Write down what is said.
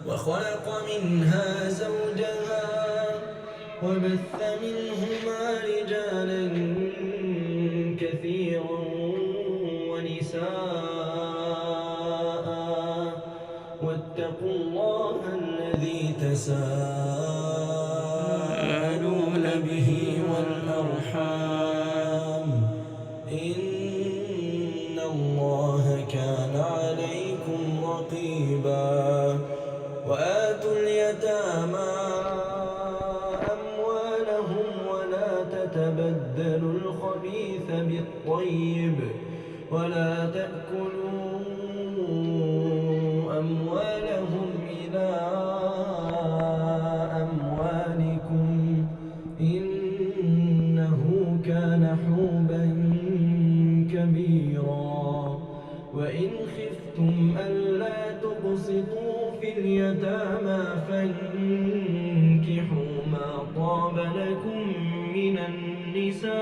وخلق منها زوجها وبث منهما رجالا كثيرا ونساء واتقوا الله الذي تساءلون به والأرحام إن الله كان عليكم رقيبا. وآتوا اليتامى أموالهم ولا تتبدلوا الخبيث بالطيب ولا تأكلوا أموالهم إلى أموالكم إنه كان حوبا كبيرا. وإن خفتم ألا تقسطوا في اليتامى فانكحوا ما طاب لكم من النساء